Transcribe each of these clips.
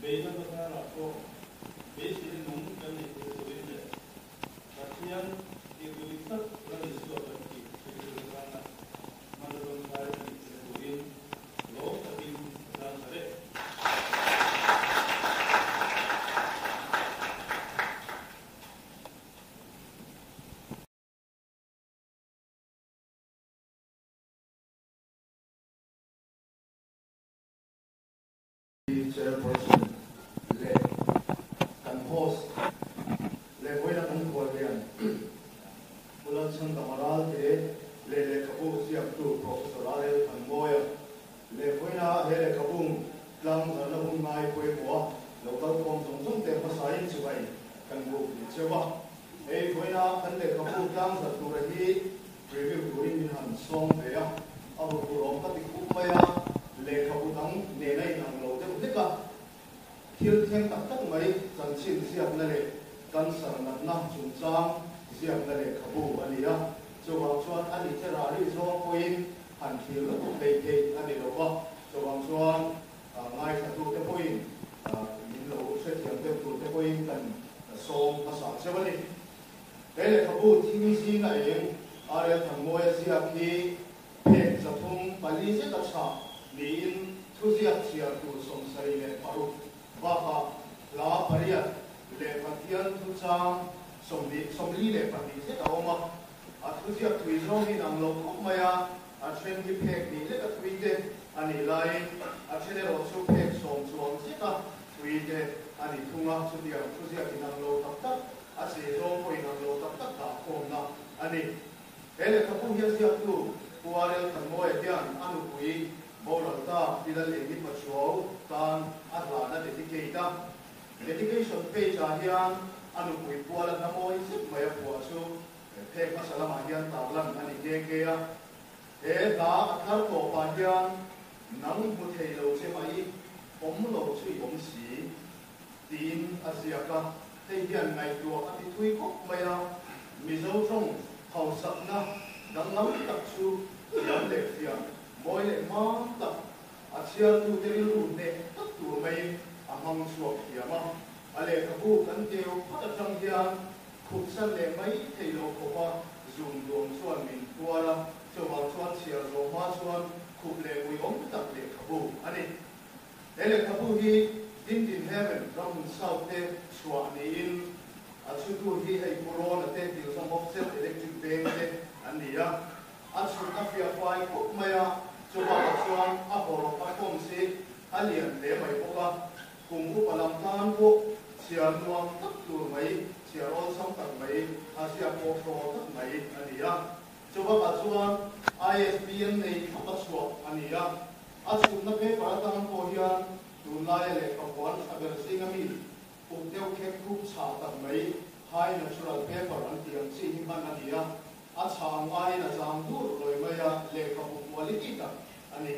Beihna bazarah pawh beiseina nung kan neih theih turin leh Pathian tirtu dik tak Lal Isua kan tih hriattu atana hmana tawngtai a nih theihna turin lawm takin ka tlangzar e. Chairperson leh kan host leh vawiina kan khual hian Pu Lalchhandama Ralte leh lehkhabu ziaktu Professor RL Thanmawia leh vawiina he lehkhabung tlangzarhna hun ngai pawimawha lo kal khawm zawng zawng te hmasain chibai kan buk ni cheu a. Hei vawiina kan lehkhabu tlangzarh tura hi Review turin min han sawm ve a, a hmu tur awm ka ti khup mai a, lehkhabu dang nena inang lo deuh hlek a, thil thleng tak tak mai chanchin ziakna leh cancer natna chungchang ziakna lehkhabu a ni a, chuvang chuan a literary zawng pawhin han thlir lutuk hlei theih a ni lo va, chuvang chuan ngaithlatute pawhin min lo hrethiam deuh turte pawhin kan sawm hmasa cheu a ni. He lehkhabu thim zinga eng RL Thanmawia ziak hi phek 304 zet a chhah niin thuziak chhiar tur 76 bakah hla pariat leh Pathian thuchang 20 42 zet a awm a. A thuziak thui zawng hi inang lo khawp mai a, a then hi phek hnih lek a thui te a nih laiin a then erawh chu phek 10 chuang zet a thui te a ni thung a, chutiang thuziak inang lo tak tak A chei zawng pawh inang lo tak tak dah khawmna a ni. He lehkhabu hi a ziaktu Pu RL Thanmawia hian a nupui boral ta Pi Lalengni Pachuau tan a hlan a dedicate a. Dedication page ah hian a nupui puala hla mawi zet mai a phuah chu phek hmasa lamah hian tarlan a ni nghe nghe a. He hla a thar tawpah hian nang hmu thei lo che mah i awm lo chu i awm si. Tiin a ziak a, hei hian ngaihtuah a ti thui khawp mai a, Mizo tawng hausakna danglam tak chu thiam leh fiah, mawi leh hmang tak, a chhiartute rilru hneh tak tur maiin a hmang chhuak thiam a, a lehkhabu kan teu phawt atang hian khupsan leh mai thei lo khawpa zum duang chuan min tuar a, chuvang chuan chhiar zawh hma chuan khup leh uiawm tak lehkhabu a ni. He lehkhabu hi Din Din Heaven Ramhmun South te chhuah niin a chhutu hi hei Pu Rawna te Dilzawm Offset Electric Veng te an ni a. A chhut a fiah fai khawp mai a, chuvangah chuan a hawrawp a khawm si a lian hle mai bawk a. Kum upa lam tan pawh chhiar nuam tak tur mai, chhiar awlsam tak mai, a ziak pawh thaw tak mai a ni a. Chuvangah chuan ISBN nei thlap a chhuah a ni a. A chhutna paper atang pawh hian tunlaia lehkhapuan tha ber zinga mi uk deuh khek khup chhah tak mai high natural paper an tih ang chi hi hman a ni a, a chhah ang aiin a zang dur lawi mai a, lehkhabu quality tak a ni.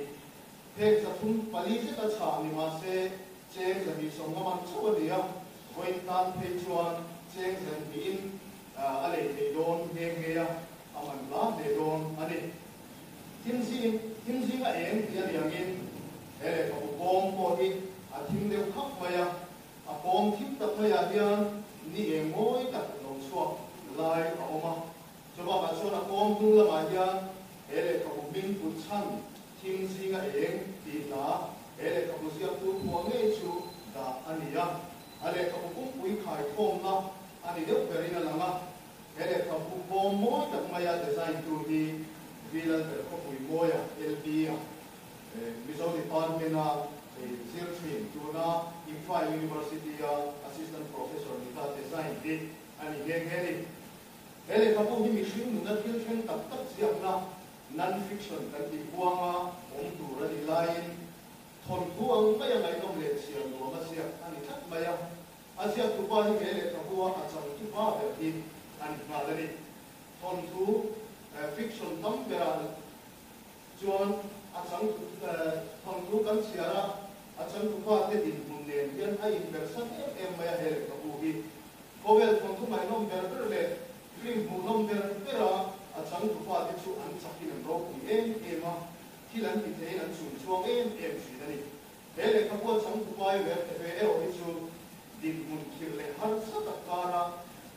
Phek 304 zet a chhah ni mah se cheng 250 man chauh a ni a, vawiin tan phei chuan cheng 200in a lei theih dawn nghe nghe a, a man hla hle dawn a ni. Thim zing, thim zinga eng tih a ni angin he lehkhabu bawm pawh hi a thim deuh khap mai a, a bawm thim tak maiah hian ni eng mawi tak lo chhuak lai a awm a. Chubakah chuan a kawm hnung lamah hian he lehkhabu hming put chhan thim zinga eng tih hla he lehkhabu ziaktu phuah ngei chu dah a ni a, a lehkhabu pumpui khaikhawmna a ni deuh berin a lang a. He lehkhabu bawm mawi tak maia design tu hi V Lalber Khawpui Mawia, LB, a Mizo Department-a zir thin, tuna Imphal University-a Assistant Professor ni ta design hi a ni nghe nghe a ni. He lehkhabu hi mihring nuna thil thleng tak tak ziakna, non-fiction kan tih huanga awm tur a nih laiin thawnthu ang maia ngaihnawm leh chhiar nuam a ziak a ni tlat mai a. A ziaktupa hi he lehkhabua a changtu pa ber hi a ni nghal a ni. Thawnthu fiction tam berah chuan a changtu thawnthu kan chhiar a, a changtupa te dinhmun nen hian a inpersan em em mai a he lehkhabu hi. Khawvel thawnthu ngaihnawm ber ber leh film hmuhnawm ber bera a changtupa te chu an chakin an ropui em em a, thil an ti theiin an chungchuang em em thin a ni. He lehkhabu a changtupai ver te ve erawh hi chu dinhmun khirh leh harsa tak kara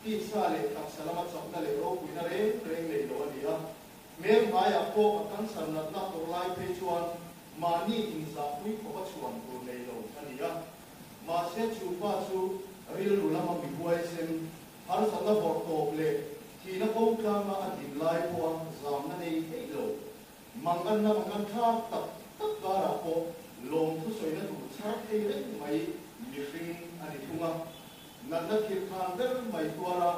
tisa leh taksa lama chakna leh ropuina reng reng nei lo a ni a. Hmel hmaiah pawh a cancer natna tawrh lai phei chuan mahni inzahpui khawpa chhuan tur nei lo a ni a. Mahse chu pa chu rilru lama mi huaisen, harsatna vawrh tawp leh thihna ko tlanga a din lai pawha zamna nei theih lo, Manganna mangan thlak tak tak karah pawh lawmthu sawina tur chhar thei reng mai mihring a ni thung a. Natna thil khan ber mai tuara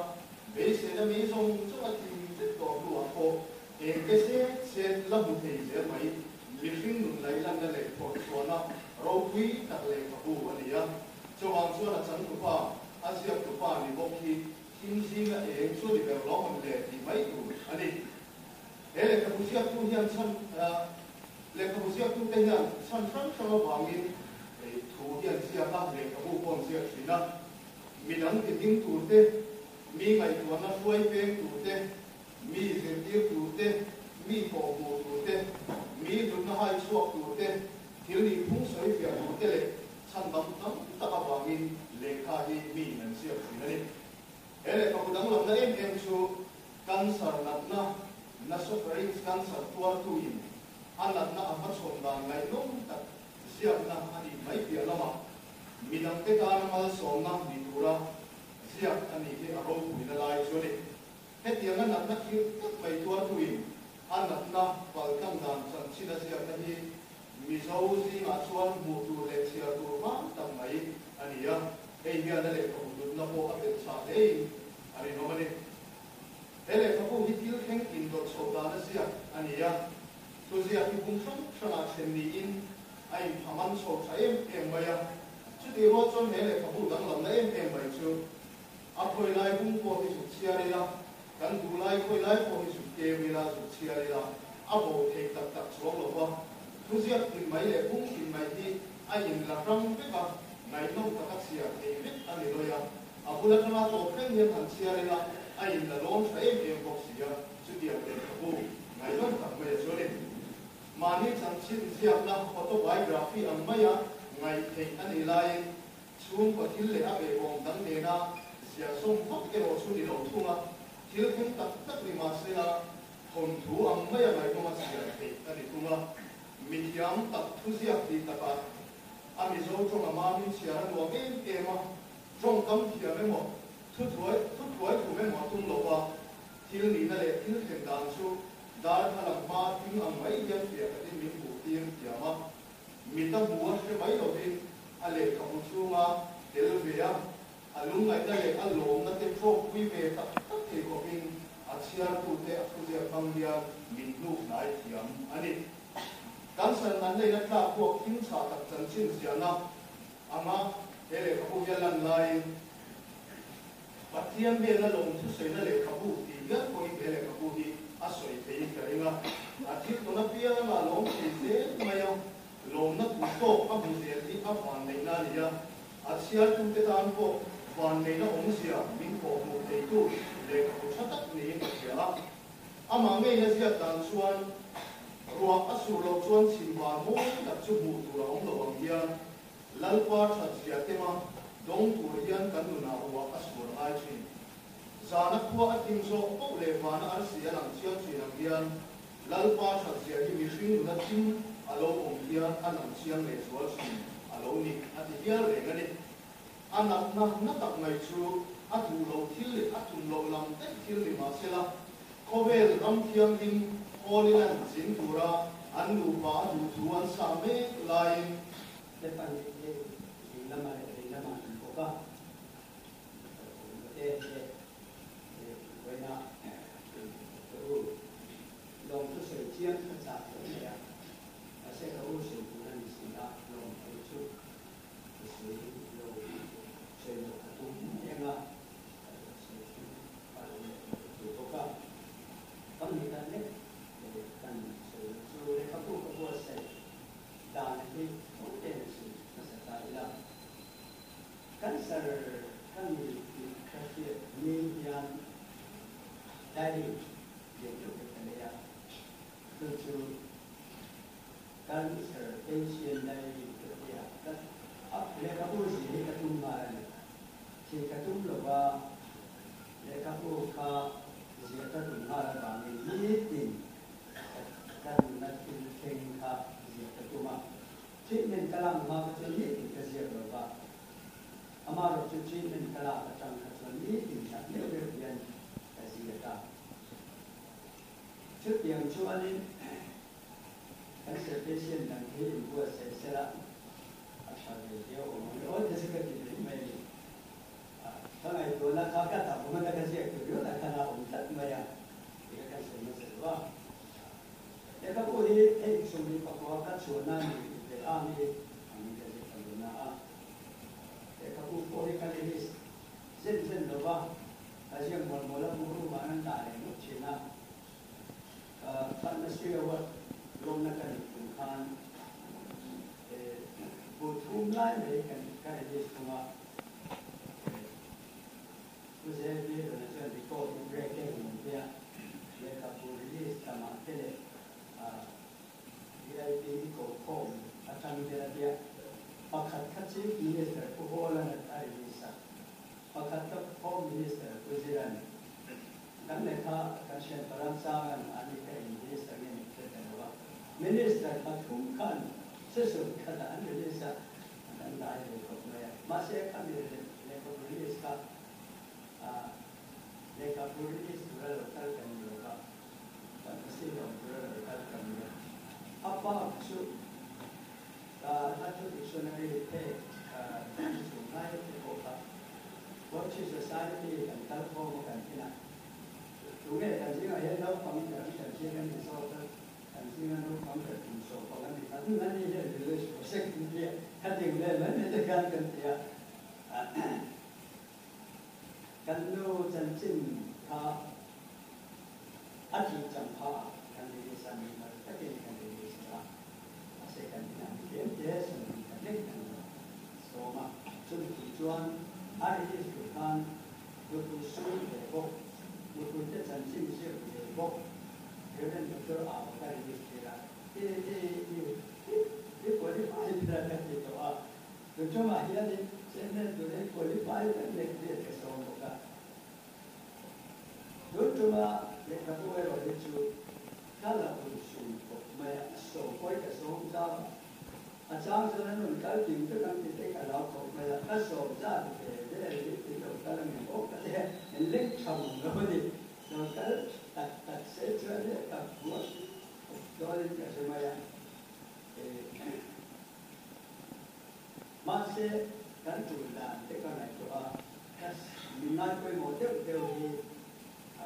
beiseina mi zawng zawng a thim vek tawh hnuah pawh eng te set set la hmu thei zel mai mihring nun laihlanna leh phawrhchhuahna ropui tak lehkhabu a ni a. Chuvang chuan a changtupa, a ziaktupa ni bawk hi thim zinga eng chu ni ber lawm ang le tih mai tur a ni. He lehkhabu ziaktu hian chhan lehkhabu ziaktute hian chhan hrang hrang avangin thu hi an ziak a, lehkhabu pawh an ziak thin a. Midang ti ding tur te, mi ngaihtuahna hruai peng tur te, mi zirtir tur te, mi kawhhmuh tur te, mi hlutna hai chhuak tur te, thil nihphung sawi fiah tur te leh chhan dang tam tak avangin lehkha hi miin an ziak thin a ni. He lehkhabu danglamna em em chu Cancer natna, Nasopharynx cancer tuartuin a natna a hmachhawn dan ngaihnawm tak ziakna a nih mai piah lamah midangte tana malsawmna ni tura ziak a nih hi a ropuina lai chu a ni. Hetianga natna khirh tak mai tuartuin a natna paltlang dan chanchin a ziakna hi Mizo zingah chuan hmuh tur leh chhiar tur vang tak mai a ni a, hei hian a lehkhabu hlutna pawh a belh chhah hlein a rinawm a ni. He lehkhabu hi thil thleng indawt chhoh dan a ziak a ni a, thuziak hi bung hrang hrangah then niin a inphaman chho tha em em mai a. Chutih rual chuan he lehkhabu danglamna em em mai chu a khawi lai bung pawh hi zuk chhiar ila, kan duh lai khawi lai pawh hi zuk keu ila, zuk chhiar ila, a bo theih tak tak chuang lo va. Thuziak tin mai leh bung tin mai hi a inla hrang vek a, ngaihnawm taka chhiar theih vek a ni lawi a. A bul atanga tawp thleng hian han chhiar ila a in la lawm tha em em bawk si a, chutiang lehkhabu ngaihnawm tak mai a chu a ni. Mahni chanchin ziakna autobiography ang maia ngaih theih a nih laiin chhungkaw thil leh a behbawm dang nena ziah zawm vak erawh chu ni lo thung a, thil thleng tak tak ni mah sela thawnthu ang maia ngaihnawm a chhiar theih a ni thung a, mithiam tak thuziak tih takah a Mizo tawng a mamin chhiar a nuam em em a. Tawngkam thiam emaw, thuthuai thuthuai thum emaw a tum lo va, thil nihna leh thil thlen dan chu darthlalang hma thing ang mai hian fiah takin min hmuh tir thiam a. Mit a hmu a hre mai lovin a lehkhabu chhunga tel ve a, a lungngaihna leh a lawmna te tawkpui ve tak tak thei khawpin a chhiartute a thuziak hmang hian min hnuk hnai thiam a ni. Cancer natna in a tlak huak thim chhah tak chanchin ziahna Anga he lehkhabu hi a lan laiin Pathian hnena lawmthusawiina lehkhabu tih hial pawhin he lehkhabu hi a sawi theiin ka ring a. A thil tawn apianga a lawm thei zel mai a, lawmna tur tawk a hmu zel hi a vanneihna a ni a. A chhiartute tan pawh vanneihna awmzia min kawhhmuh theitu lehkhabu tha tak niin ka hria a. Amah ngeina ziak dan chuan ruah a sur loh chuan chhimvar mawi tak chu hmuh tur a awm lo ang hian Lalpa that zia tema dawng tur hian kan nunah ruah a sur ngai thin. Zana khua a thim zawk poh leh vana arsi a lang chiang thin ang hian Lalpa that zia hi mihring nuna thim a lo awm hian a lang chiang leh zual thin a lo ni a ti hial reng a ni. A natna na tak mai chu a duh loh thil leh a tum loh lam daih thil ni mah sela, khawvel ram thianghlim Holy Land zin tura an nupa a duh thu an sah mek laiin, Stefan hi ding lamah leh vei lamah an bawk a, te te vawiina ka u lawmthu sawi chiang ka chak lo mai a, mahse ka u sawi tur a ni si a, lawmthu chu Ka sawi lo, sawi loh ka tum eng a, ka lo sawi chu ka lo leh ka ti bawk a. Kam ni dan lek leh kan sawi loh chu lehkhabu ka buatsaih dan hi tho ten sawi hmasa ta ila. Cancer ka ni tih ka hriat ni hian diary lian deuh hi ka nei a, chu chu Cancer patient diary ka ti a. Thih ka tum lo va, lehkhabu kha ziah ka tum nghal avangin nitin ka nunna thil thleng kha ziah ka tum a. Treatment ka lak hma kha chuan nitin ka ziak lo va, amaherawh chu treatment ka lak atang kha chuan nitin tak meuh meuh hian ka ziak a. Chutiang chuanin cancer patient dang hi inbuatsaih sela a tha ve viau awm ang e aw te chu ka ti mai mai a ni. Ka ngaihtuahna kha ka tak hmana ka ziak tur ringawt ah khan a awm tlat mai a tih kha kan sawi hmasa duh a. Lehkhabu hi hei 24 ka chhuahna a ni tih ve a mi angin ka ziak ta lo na a. Lehkhabu pawh hi ka release zen zen lo va, ka ziak mual mual a book room ah an dah leh ngawt thin a. Padma Shri Award lawmna ka neih tum khan bu thum lai mai kan ka release thung a. Pu ZB Rana chuan record in break em min tia, lehkhabu release tamah te leh VIP i ko khawm atang vel a tia, pakhat kha Chief Minister Pu Hawlan a release a, pakhat kha Home Minister Pu Ziran. Kan lehkha kan hriat param chang an ni kha eng Minister nge nih hriat ka lo a, Minister pathum khan session khatah an release a, an dai ve khawp mai a. Mahse khami lehkhabu release kha lehkhabu release tura lo kal kan ni lo va, fantasy lawm tura lo kal kan ni a. A bak chu hla thu dictionary phek chung lai te pawh kha Poetry Society kan kal khawm a kan thin a. Tunge kan zingah hian naupang ber an kan chiang a ni zawk a, kan zinga naupang ber kum sawmpang a ni kha, Umm ani hian release rawh se kan ti a, khating vel mai mai te khan kan ti a. Kan nu chanchin kha a thih chang kha kan release a, mimal takin kan release a, mahse kan inah mi tlem te sawmhnih khat lek kan lo sawm a, chumi tih chuan a release tur khan nupui sum ve bawk, nupui te chanchin ziak ve bawk Reverend Doctor Au ka release tir a, i i i i qualify ber ka ti tawh a, tuchungah hianin chairman turin qualify vek leh vel ka sawm bawk a. Tun tuma lehkhabu erawh hi chu ka la hun sum khawp mai a, a sawm pawi ka sawm zau a, a chang chuan an rawn kal kim vek ang tih te ka lau khawp mai a, ka sawm zat ve vel hi in lo kal ang em aw ka ti a, in leng tha mum lo a ni, lo kal tak tak se chuan leh ka buai khawp dawnin ka hre mai a, Mahse, kan tul dan te ka ngaihtuah a, ka min ngai pawimawh deuh deuh hi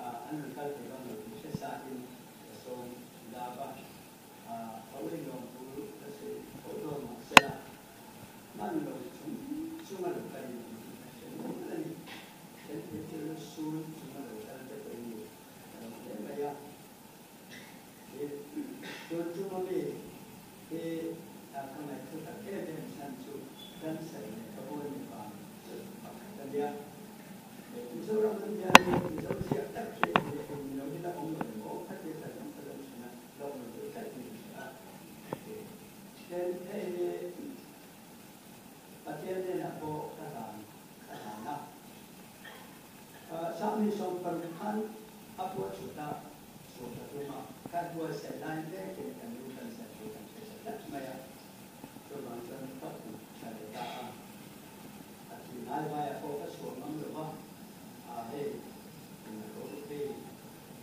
an rawn kal thei dawn lo tih hre sahin ka sawm lak a, ka uilawm thu ka sawi tho dawn mahsela hman lo chung chunga lo kal in awm tih ka hre nual a ni. Then thil chu sul chunga lo kal te pawh in ni ka lo hle mai a. Tun tum ami hi ka ngaihtu tak em em chhan chu cancer leh ka buai ni vang chu pakhat a nia. Mizoram an hian Mizo ziak tak hi leh eng ni lo hi la awm lo emaw khatia kan awm ta lo thin a, la awm lo deuh tlat ni ka hria a. Then hei hi Pathian hnenah pawh ka hlan ka hlan a. Sangni 16 khan a phuah chhut a, chhuah ka tum a, ka buaitsaih lai vekin kan nu cancer chu kan hre sa tlat mai a, chuvang chuan ka put tha leh ta a, a thi ngai vaiah pawh ka chhuah ngam lo va, a hei eng a lo hei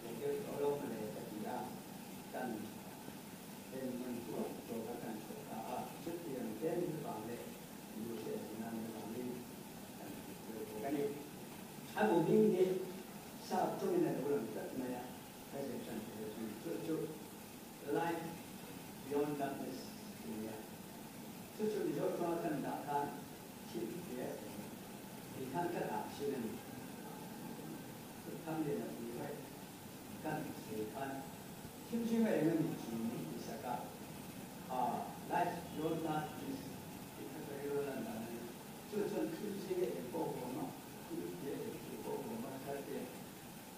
leh deuh tawh lo mawle ka ti a, kan en man tuak tuak a kan chhuah ta a, chutiang te ni vang leh nu hriat zina ni vangin kan tih deuh bawk a ni. A bu hming hi sap tawngin a lo lang tlat mai a, ka zir tan thei lo thung. Chu chu Life Beyond Darkness a ni a. Chu chu Mizo tawnga kan dah khan thil tia tih khan ka dah thin a ni. Thutthang lian a pui vaih kan sawi khan thil zinga eng a ni chu min tih sak a, Life Beyond Darkness tih kha ka rilru lan dan a ni. Chu chuan thil zinga eng pawh huam a, thil tia eng thil pawh huam a kha te.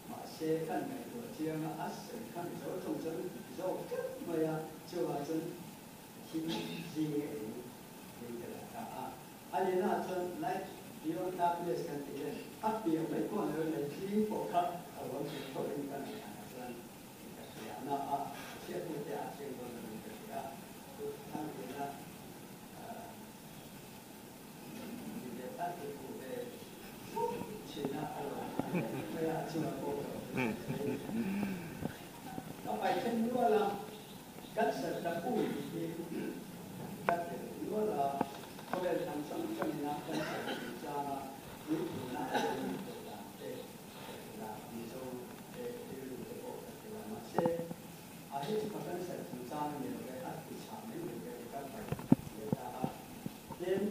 Mahse, kan ngaihtuah chiang a, a sawi kha Mizo tawng chuan zawk tlat mai a, chuvang chuan thil zinga eng eng ka dah ta a. A lehnaah chuan Life Beyond Darkness kan tih hian a pian mai pawh a lo nei zing pawh kha a lo thlen tawh in ka ngaih dan ah chuan ka hria na a, chhiatna te ah chiang dawn lo in ka hria. Chu thang liana mi leh a ti fuh ve thin a, a lo a leh mai a, a chungah pawh ka lo hre thei mai. Ka pai then nual a, Cancer taboo tih hi ka tel nual a, khawvel dang hrang hrangin a cancer chungchanga puithluna a lo nih tawh dan te ka tel a, Mizo te rilru te pawh ka tel a, mahse a hi chu ka cancer chungchang a ni lo ve, a ti chhah mai mai ve ka paih leh ta a, tin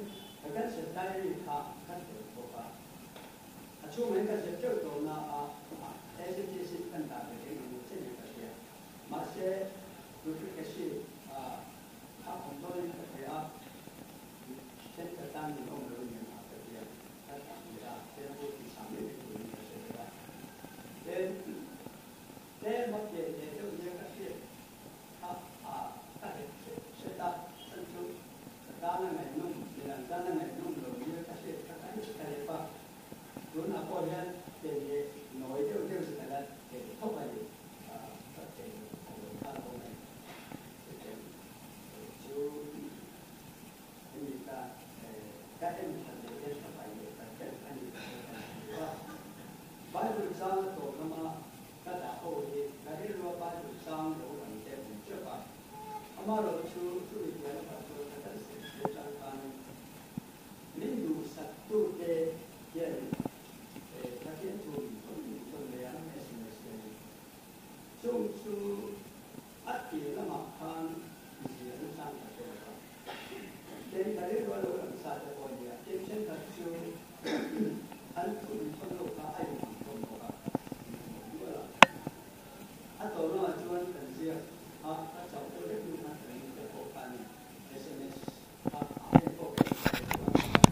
ka cancer diary kha ka tel bawk a, a chhungah hian ka zep teuh tawh na a, as it is in kan dah ve reng ang chen in ka hria. Mahse, duplicate a kha awm dawnin ka hria a, thenkhat tan min awm lo nia ka ti a, ka tak leh a, tlem ti chhang mai mai turin ka hre ve a. Tin, tlem a pian leh deuh nia ka hriat kha a ka het hret hret a, chhan chu ka tan a ngaihnawm, midang tan a ngaihnawm lo nia ka hriat kha ka hre ta lep a, tunah pawh hian pian leh nawi deuh deuh chu ka la tel tho a ni. Ka tel a lo kha lo mai. Chutiang chu hemi ka ka en that leh hian ka pai leh ta tel a ni tih pawh kan hmu a. Bible chang a tawp lama ka dah ho hi ka rilrua Bible chang lo ang te awm teuh a. Amaherawh chu chumi piah lamah chuan ka kan serhte tang khan min duhsak tute hian Pathian thu min thawn min thawn mai a, sms te ni. Chung chu a tir lamah khan zir nachang ka hre lo va. Tin, ka rilru a lo lang sa te pawh a nia. Tin, thenkhat chu an thu min thawn lo kha a inang hlawm bawk a, min hmuh nual a. A tawh lamah chuan kan ziak a, ka chauh deuh hlek hnu khan ka nu te pawh khan sms kha a en pawh ka en thei lo a,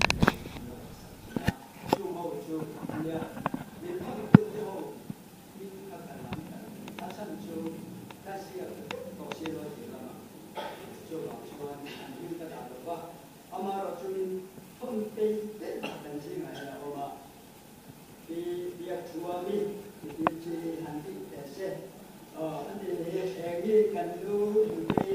an lo sak thin a. Chung ho chu a nia, min thawntu te ho Hming kha ka lam ta lo. A chhan chu ka ziak vek tawh si lo tih lamah chuvang chuan an hming ka dah lo va. Amaherawh chu min thawn pei ber kan zingah hian a awm a, Pi Biakchuami ti tir chi han tih teh se. Aw, an ti hi eng nge kan lu nute?